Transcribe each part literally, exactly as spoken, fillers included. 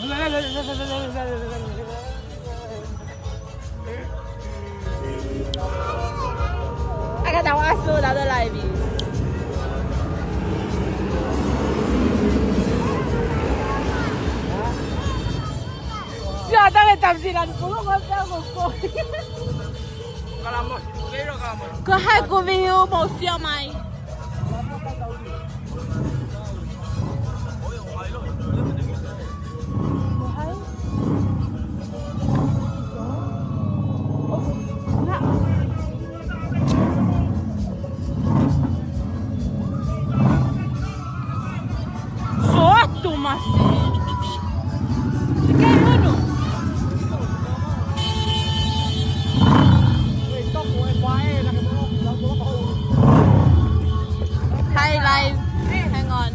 I got that one still another live. Sio, ʻatā ke tamsila ni, ko ko ko ko. Ko hai ko viu mo sio mai. Sotu masi. Ke unu. Hi, live. Hang on.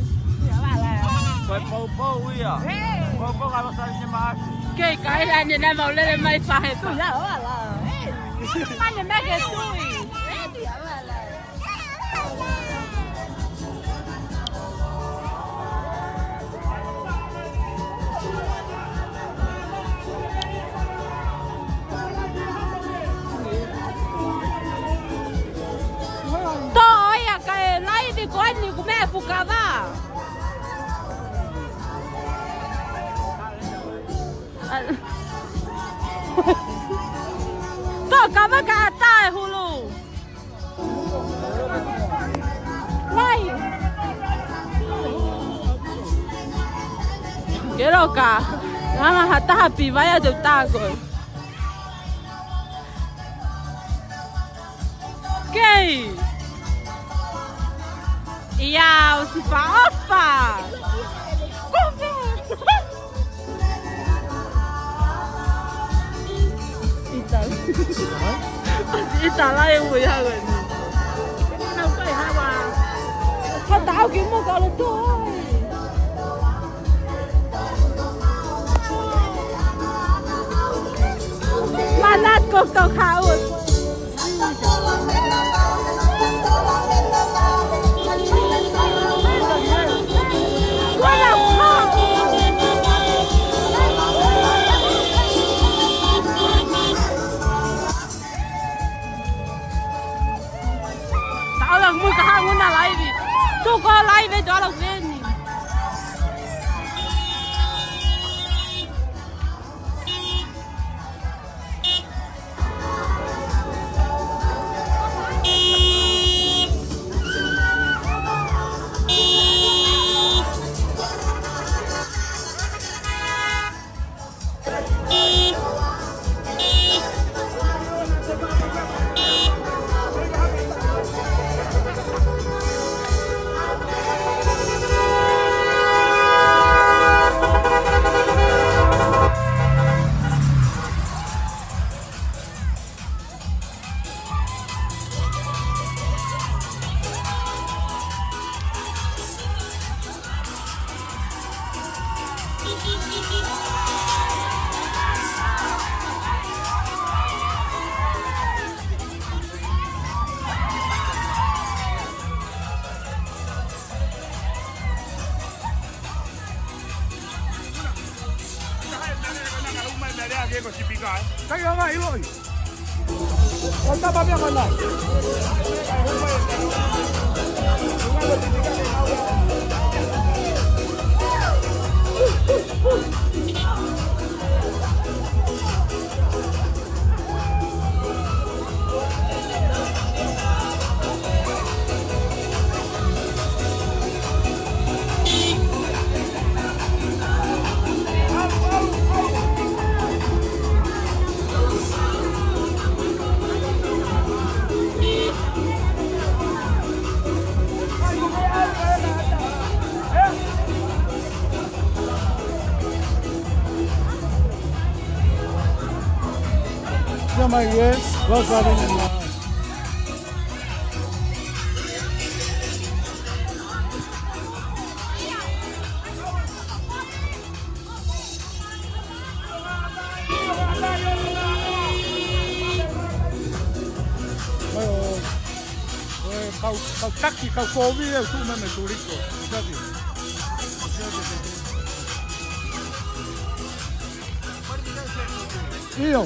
Ko e poupou ia. Poupou ka lo sa ni ma. Ke kai la ni na mau lele mai fahe. Mane meke tui. Tō ia kae laivi ko eni kuo meʻa fuʻu kava. Tō kava ka ʻatā e hulu. Lai. Ke loka. Nganga ha taha pivai atu tako. Kei. Ia, ʻosi faʻofa. Kofe. Ita. Ita la e ui hawa ni. Ina na ukai hawa. Ko tau ki mo ka lo to. Manat ko to kau. Taʻola mui ka hanguna laivi. Tuko laivi, taʻola veni. Kai anga iloʻi. Ia mai, ē? What's happening now? Kau, kau taki, kau kovi, ʻe tuʻu mai mei Tuliko. Taki. ʻIo.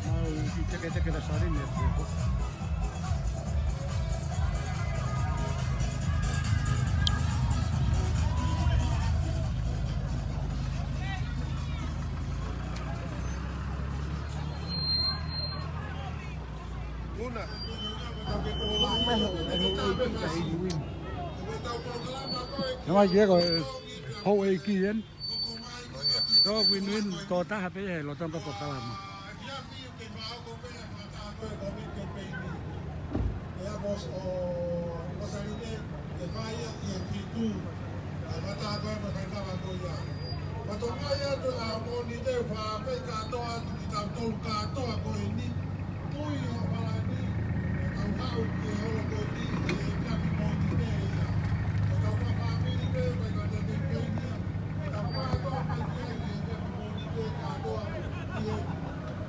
Mau kiʻi teketeke ʻa e salini ʻe. Naʻe ʻikai ke ko e houʻeiki eni. Tō kuo inu inu tō taha pē he loto pē polokalama.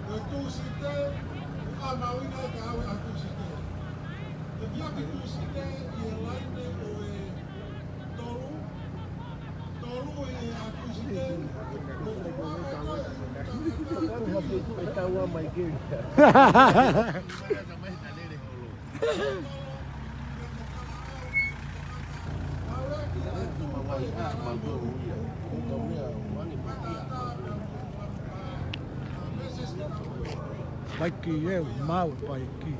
Ko e Tūsite, ʻa mahuʻinga ke ʻave ʻa Tūsite. Ko e kiʻi Tūsite ʻi he laine ʻo e tolu, tolu ʻi he Tūsite, ko e tolu ʻa e tolu. E tau ʻa Maikeli. Paiki ē, mau paiki.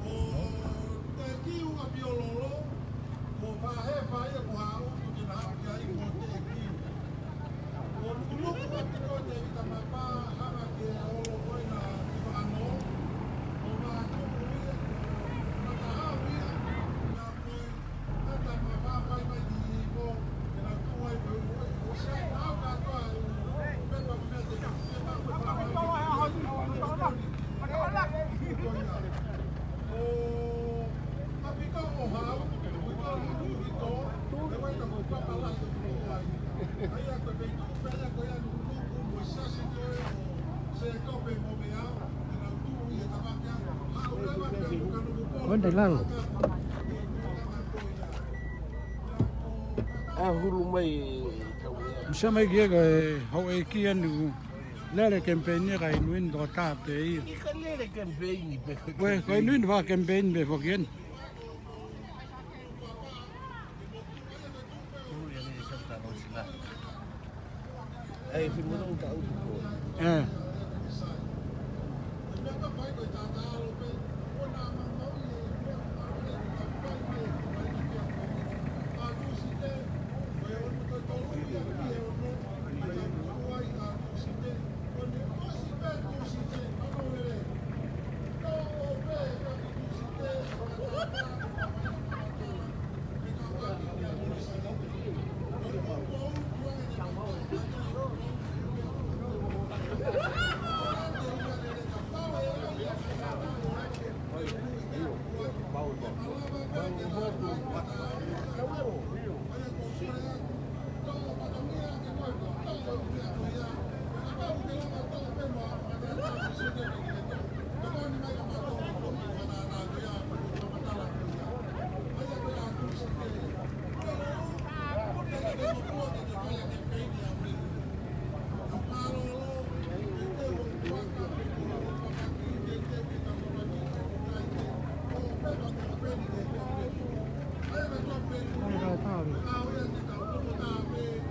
Konde lalo. ʻA hulu mai e tau ia. Misa mai ki eka e houʻeiki eni ʻoku lele kemipeini ka inu inu toko taha pē ia. ʻIkai lele kemipeini pē. Ko e, ko e inu inu fakakemipeini pē foki eni. ʻE.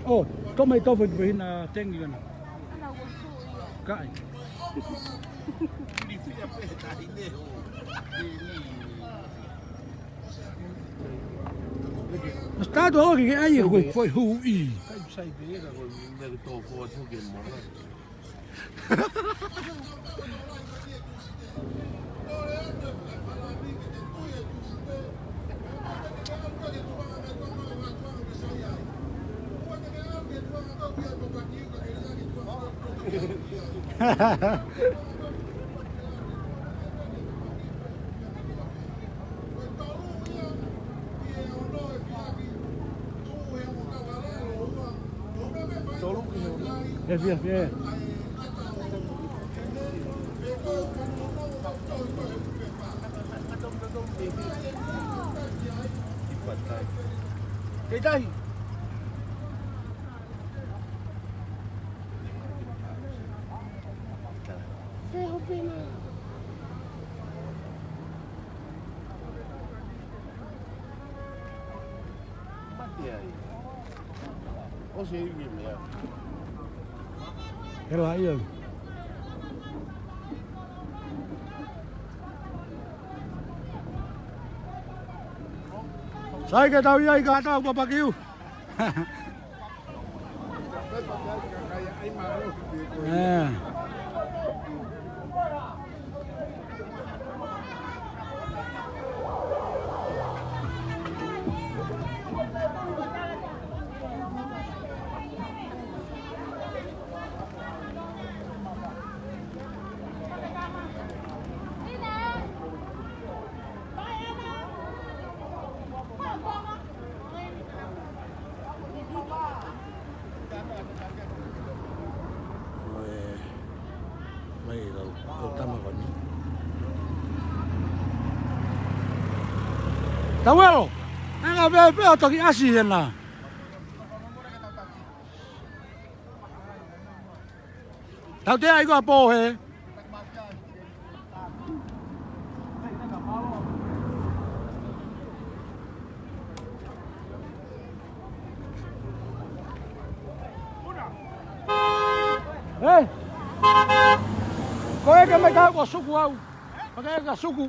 ʻO, toma ʻi tofu ki pehina tengi kana. Kaʻi. Mas tato hoki ke ai e koe foʻi huʻi. Tolu ki he ono. E fia fia. Kei tahi. Mati ai. O se iwi mea. Hela ia. Sai ke tau ia i ka tau papakiu. Ē. Ko e, mai kau, kau tama ko eni. Tauelo, anga pē pē ʻo toki ʻasi hena. Tautea ʻi ko ʻapō hē. Ē? Ko e ke mai kau ko suku au. Ko e ke suku.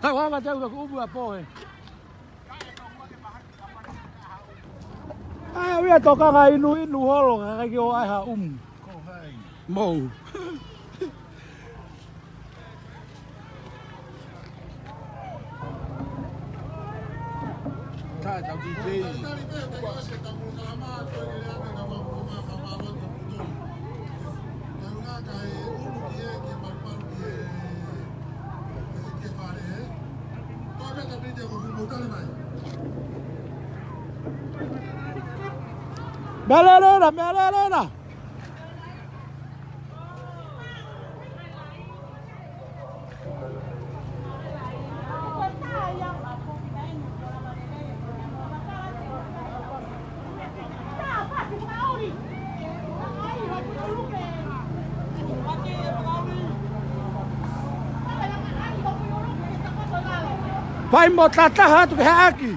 Tau anga te u ka kupu ʻapō hē. ʻA, ʻoku ʻi ai e tokanga inu inu holo, ka ʻikai ke ʻoange ha ʻumu. Ko hai? Mou. Ka, ka DJ. Meʻa lelei na, meʻa lelei na. Fai mo tataha atu ke haʻaki.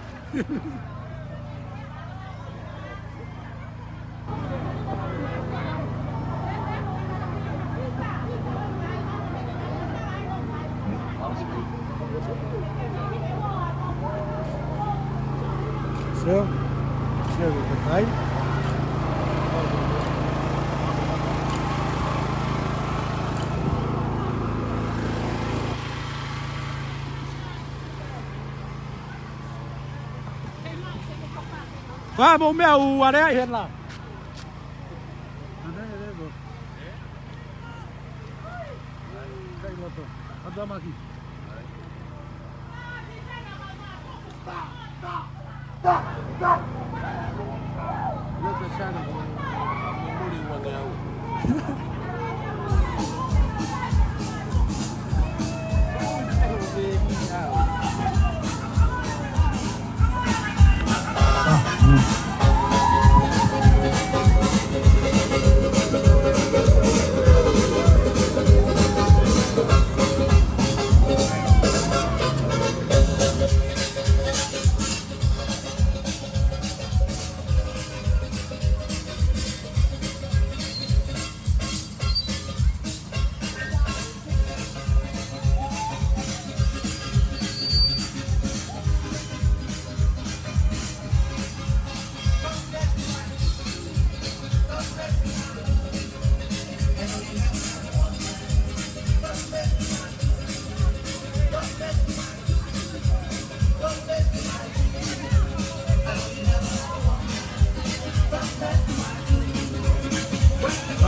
Sio, sio ke kai. Ka mou meʻa ʻo aleaʻi hena. Kai loto. Hatamaki.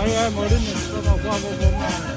Ai, ai, Mourinho, toma, vamos, vamos.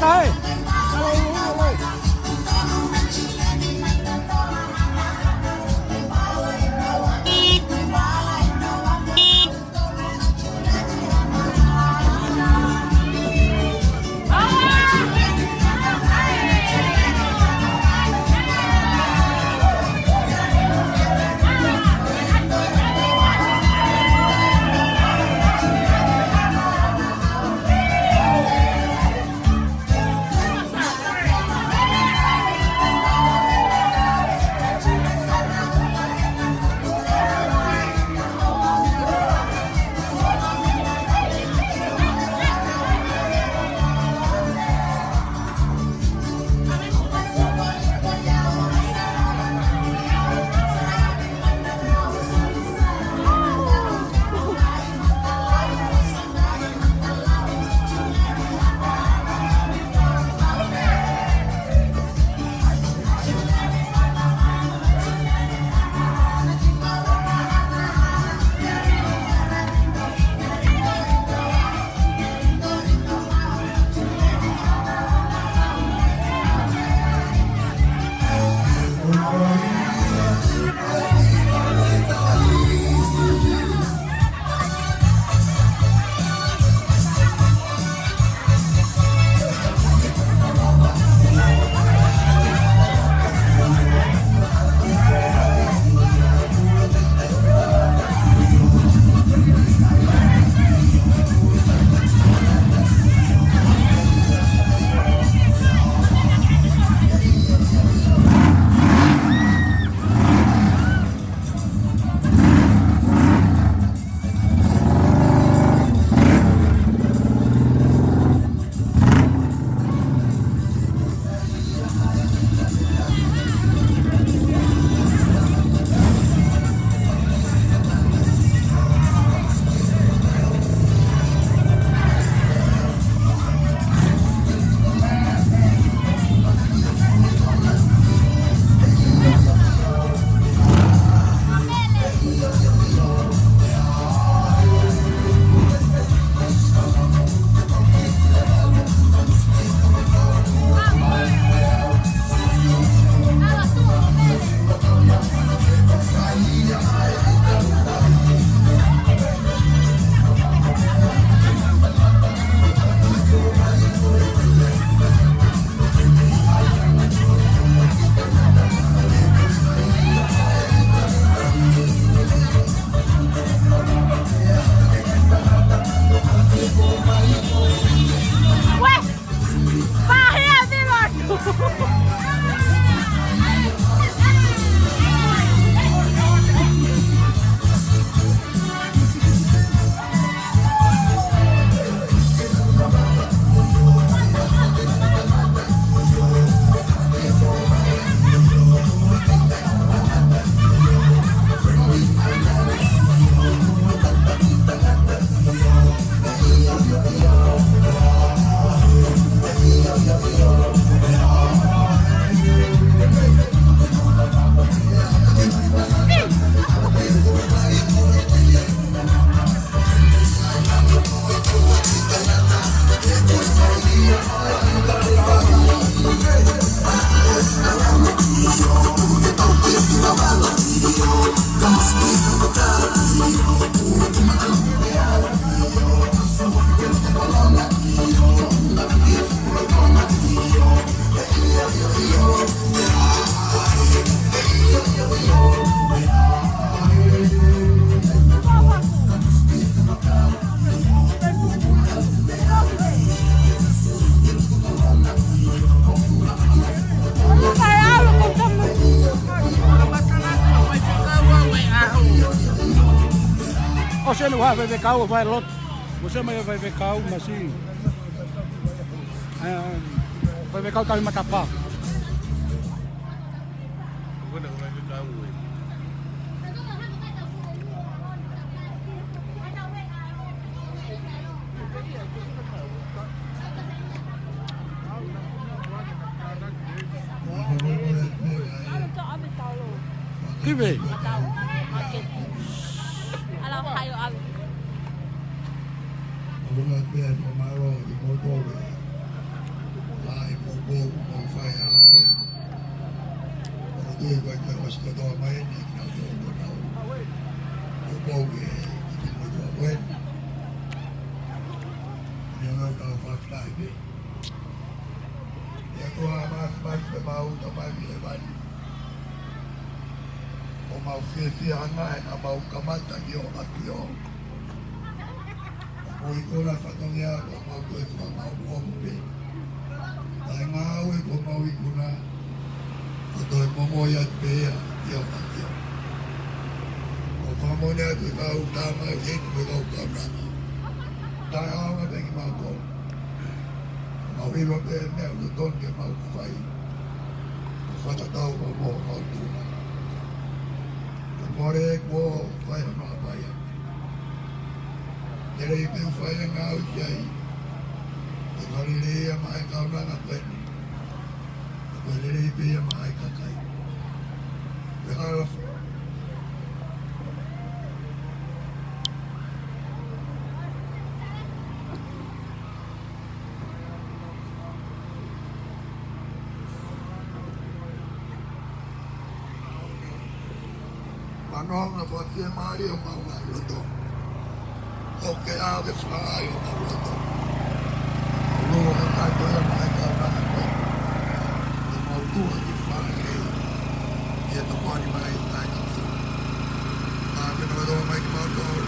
Kae. ʻOsi eni ʻa e faifekau ʻo fai lotu. ʻOsi mai ʻa e faifekau masi. ʻE, faifekau tali matapā. Kive. Ala hayo abi. ʻOku ou pehē fakamālō ʻi moutolu. ʻa e poupou ʻoku mau fai ʻa e ʻaho ko eni. ʻOku ou tui ko e ʻosi kotoa mai eni kinautolu ʻoku nau poupou ki he kiʻi motuʻa ko eni. Ni o nau tau faflai pē. ʻE ʻOtua Māfimafi, ʻemau Tamai ʻi hēvani, ʻoku mau fiefia ʻa e ngaahi ʻa mau kamata ki hoʻo ʻAfio. ʻOku ʻi kona fatongia ʻoku mau toe fakaʻamu pē. Kae ngāue ʻoku mau ikuna, ʻo toe momoi atu pē ia ʻi hoʻo ʻAfio. ʻOku fakamoʻoni atu ʻe kau tama ʻi he ʻEiki mo e kau kaunanga. Taʻeʻaonga pē kimautolu. Mau ʻilo pē meʻa ʻoku totonu ke mau fai. Fakatatau mo hoʻo tuʻunga. Ka mole kuo fai hono ʻapaia. Lelei pē ʻoku fai e ngāue ki ai. ʻE fakalelei ia maʻa e kaunanga ko eni. Ko e lelei pē ia maʻa e kakai. Pea hala fu- Fanongo fakafiemālie ʻo mau ngaahi loto. ʻOku ke ʻave fai ʻo mau loto. Lua ka kātoa ia maʻa e kaunanga ko eni. ʻO mau tuʻu ʻi fale. ʻIa tokoni mai ai ki tuʻu. Ka ke nau tō mai kimautolu.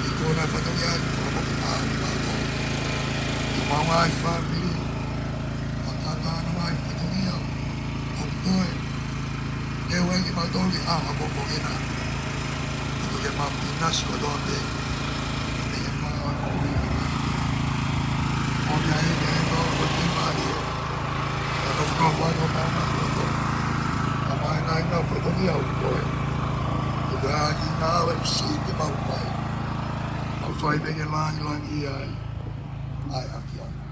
ʻI kona fatongia ʻoku fakamoʻoni kimautolu. ʻI mau ngaahi fāmili. Fakatana mai fatongia. ʻOku toe. Ke ue kimautolu ʻi he ʻaho ko ena. ʻOku ke mau pinasi kotoa pē. Ke mau ui. ʻOku ia ʻi he ʻaho ko ena. Ka ko fakamoʻoni kimautolu. Ka mai nai na fatongia ʻoku toe. ʻOku ʻi ai ʻa e ngāue ʻoku siʻi ke mau fai. Mau fai pē ke langilangiʻia ai ʻa e ʻAfiona.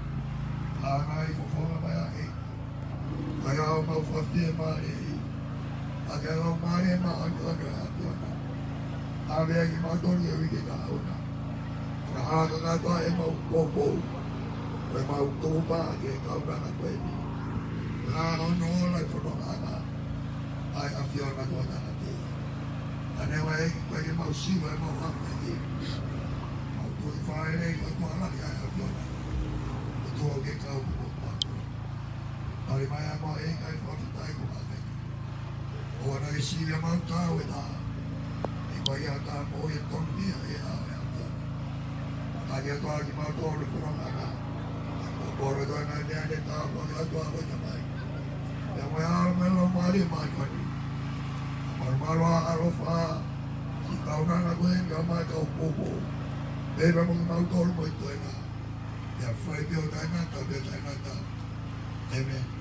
ʻA e ngaahi fofonga mai ʻa e ʻEiki. Kae ʻoua ʻe mau fakafiemālie. ʻA e Laumālie Māʻoniʻoni ʻa e ʻAfiona. ʻAve ai kimautolu ʻi he uike kahaʻu na. Ka hā kakato ʻemau poupou. Ko ʻemau tuʻu pē ki he kaunanga ko eni. Ka hā hono ola ʻi he fononga ʻa e ʻAfiona ko e tangata. Ka neongo ʻEiki ko e ke mau siva ʻemau ʻamanaki. Mau tuʻu ʻi fale ʻi he tuʻa laki ʻa e ʻAfiona. Ko e tuʻa ke kau mo ko pako. Pali mai ʻa e mau ʻEiki ʻa e fakafetaʻi ko ʻAmeni. ʻO ana ke sivi ʻa mau tau e tā. ʻI ko ia tā mo ia tonu ia e ʻa e ʻAfiona. Ka ia toa kimautolu ko ronga na. ʻO kore toa na nea ne tā ko ia toa ko ia mai. Ia mo e ʻAlo mo e Laumālie Māʻoniʻoni. Malu malu ʻa ʻalofa. Ki kaunanga ko eni ka mai kau poupou. Pea mo kimautolu mo e toenga. Ia fai pē ʻo taʻengata, pea taʻengata. ʻĒmeni.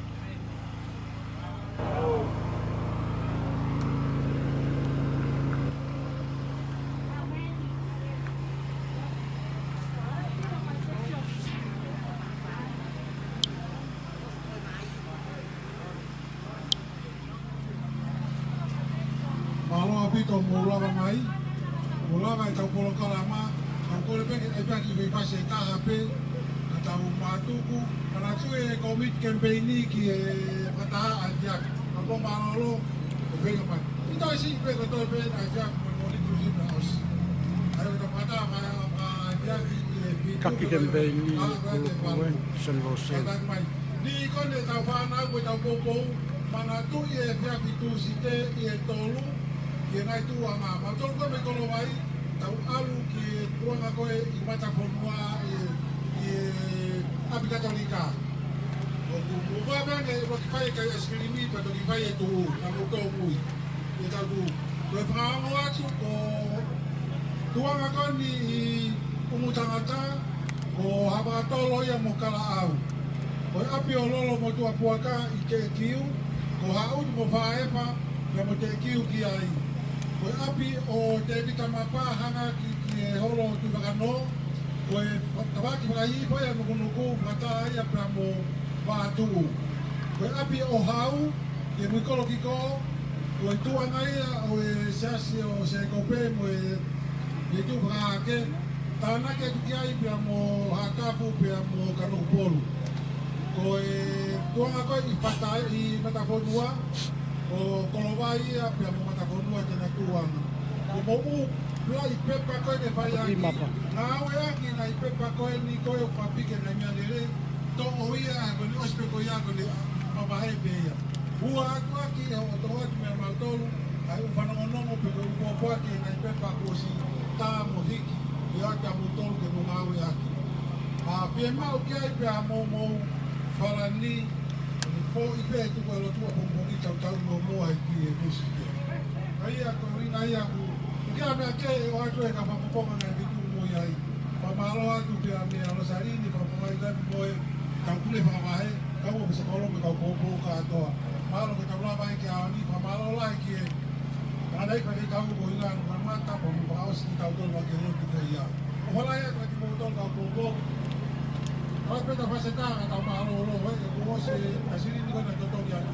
Mālō ʻaupito mou lava mai, mou lava ʻetau polokalama, tau kole pē ke ʻai pē ha kiʻi faifasi ʻe taha pē, ka tau mātuku, ka na tui e kōmiti kemipeini ki he fakataha ʻa e efiafi. Ka ko mālōlō, ʻo feinga mai. ʻI tau siʻi pē ko e toe pē ʻa e efiafi mo e mōnite usi na ʻosi. ʻA ia ko e fakataha mai ʻa e efiafi ʻi he fitu. Taki kemipeini, ʻa, ko e Kulupu, Senilose. Kātaki mai. Ni ko eni ʻetau fānau ko ʻetau poupou, manatuʻi e efiafi Tūsite ʻi he tolu, ki he ngaahi tuʻuʻanga. Mautolu ko ē mei Kolovai, tau ʻalu ki he tuʻuʻanga ko ē ʻi Matafonua ʻi, ʻi ʻapi Katolika. ʻOku mou vave ange ʻo toki fai e kai ʻaisikilimi, pea toki fai e tuʻu, naʻa mou tōmui. ʻI he tau tuʻu. Ko e fakaongo atu, ko e tuʻuʻanga ko eni ʻi ʻUmutangata, ko Havakatolo ia mo Kalaʻau. Ko e ʻapi ʻo Lolo mo Tuʻapuaka ʻi Teʻekiu, ko Haʻuti mo Faefa, ia mo Teʻekiu ki ai. Ko e ʻapi ʻo Tēvita Mapa hanga ki, ki he holo ʻo Tuʻivakanō, ko e fa-, tavaki fakahihifo ia ʻa Nukunuku, fakataha ia pea mo Vātuʻu. Ko e ʻapi ʻo Hau, ʻi he Muikolo Kiko, ko e tuʻuʻanga ia ʻo e siasi ʻo Sēkope mo e, e tuʻu fakahake, tānaki atu ki ai pea mo Haʻatafu pea mo Kanokupolu. Ko e tuʻunga ko ē ʻi Fata-, ʻi Matafonua, ʻo Kolovai ia pea mo Matafonua te na tuʻu ai. Ko e moʻunga ʻi pepa ko ē ne fai ʻaki. Ngāueʻaki ʻena ʻi pepa ko eni ko ē ʻo fakapiki ʻena meʻa lelei. Toʻo ia, ko eni ʻosi pē ko ia ko eni mavahe pē ia. Ua atu ʻaki ʻe hoʻo toʻo atu meia mautolu ʻa e ʻū fanongonongo pe ko e ʻū pōpoaki ʻena ʻi pepa kuo ʻosi tā mo hiki ʻi ʻata moutolu ke mou ngāueʻaki. ʻA, fiemaʻu ki ai pea mo mou falani, foʻi pē tuku e lotu ʻapongipongi tautau mo mou ai ki e musiki. ʻA ia ko e ʻuhinga ia ʻoku, ʻoku ʻi ai e meʻa kehe ʻoku ʻoatu ʻe he kau fakafofonga ʻena ke tuʻu mo ia ai. Fakamālō atu pea meia Losalini, fakafofonga ʻi Tapu mo e kau pule fakavahe, kau ʻoku se kolo mo e kau poupou kātoa. Mālō ke tau lava ai ki he ʻaho ni, fakamālō lahi ki he tangataʻeiki faifekau ko ʻIlanu Kamata, pea mo fakaʻosi kitautolu ʻaki e lotu ko ia. ʻOfa lahi atu kiate kimoutolu kau poupou. Hala pē ta fase tā ka tau mālōlō, ē, kuo ʻosi e silini ko ena totongi atu.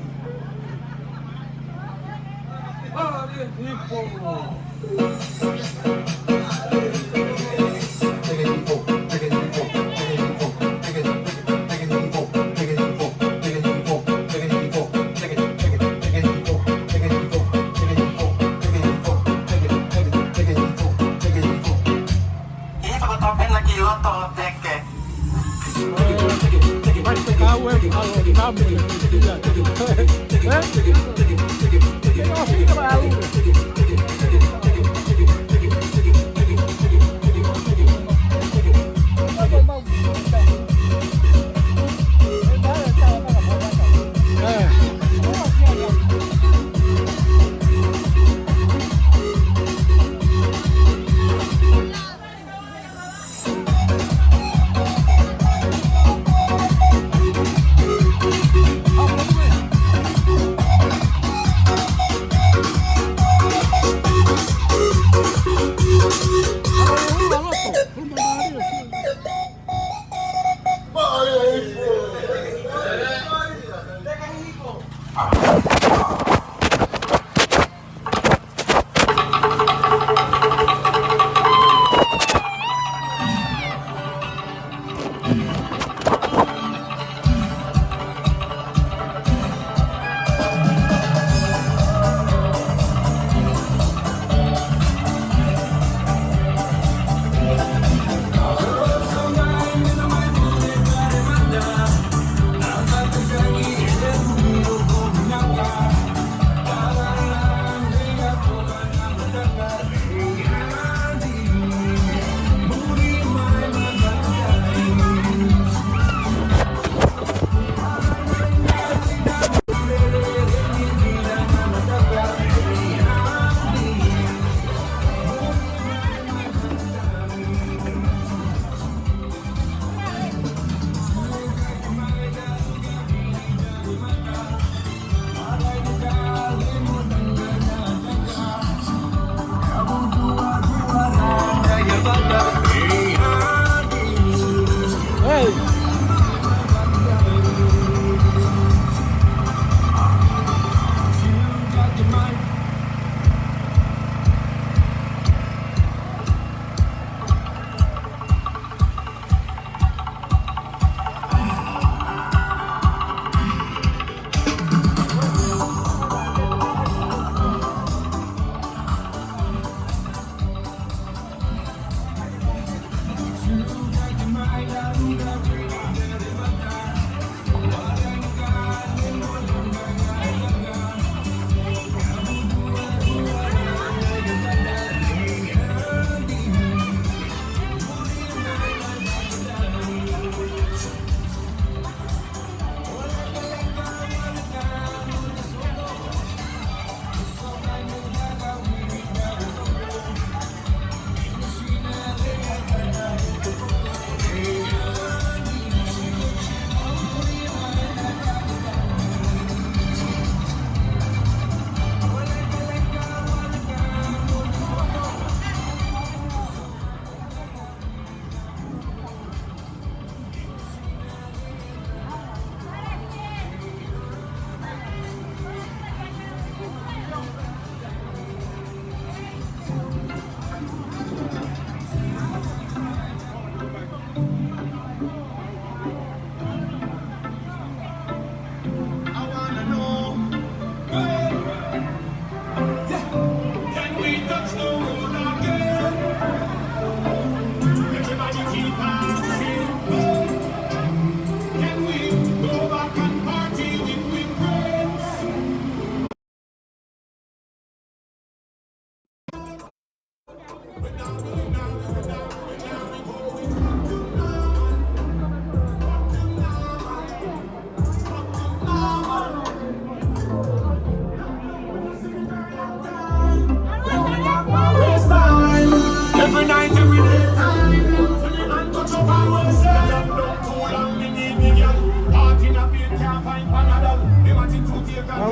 Every night, every day.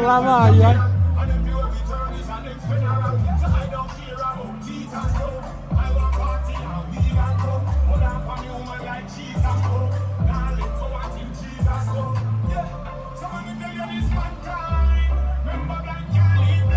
Lava, ia.